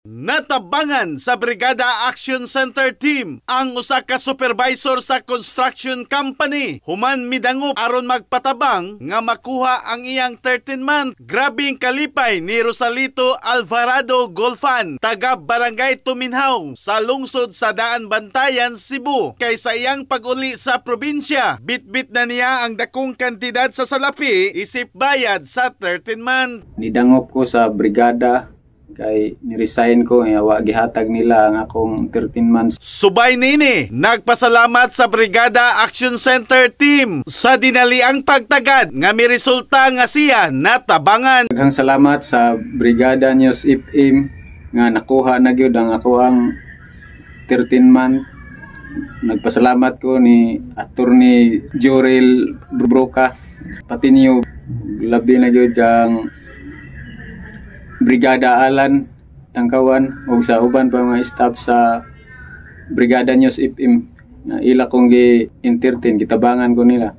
Natabangan sa Brigada Action Center team ang usa ka supervisor sa construction company human midangop aron magpatabang nga makuha ang iyang 13 month. Grabing kalipay ni Rosalito Alvarado Golfan, taga Barangay Tuminhaw sa lungsod sa Daan Bantayan, Cebu, kay sa iyang pag-uli sa probinsya, bitbit na niya ang dakong kantidad sa salapi isip bayad sa 13 month. Nidangop ko sa brigada kay ni-resign ko nga wa gihatag nila ang akong 13 months. Subay nini, nagpasalamat sa Brigada Action Center team sa dinaliang pagtagad nga mi resulta nga siya natabangan. Daghang salamat sa Brigada News FM nga nakuha na gyud ang akoang 13 month. Nagpasalamat ko ni Attorney Jorel Broca pati niyo, labi na gyud kang Brigada Alan Tangkawan ug sa uban pa mga staff sa Brigada News FM nga ila kong gi-entertain, gitabangan ko nila.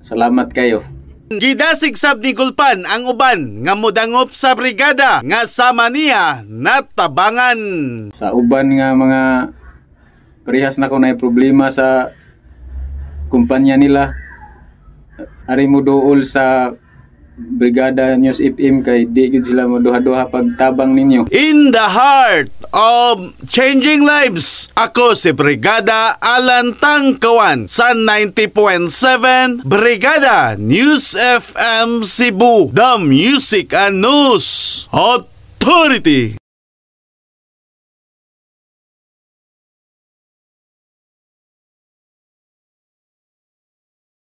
Salamat kayo. Gidasig sab ni Gulpan ang uban nga modangop sa brigada nga sama niya natabangan. Sa uban nga mga parehas na ko na problema sa kumpanya nila, ari mo duol sa Brigada News FM kay di gyud sila mo duha-duha pagtabang ninyo. In the heart of changing lives, ako si Brigada Alan Tangkawan sa 90.7 Brigada News FM Cebu, the Music and News Authority.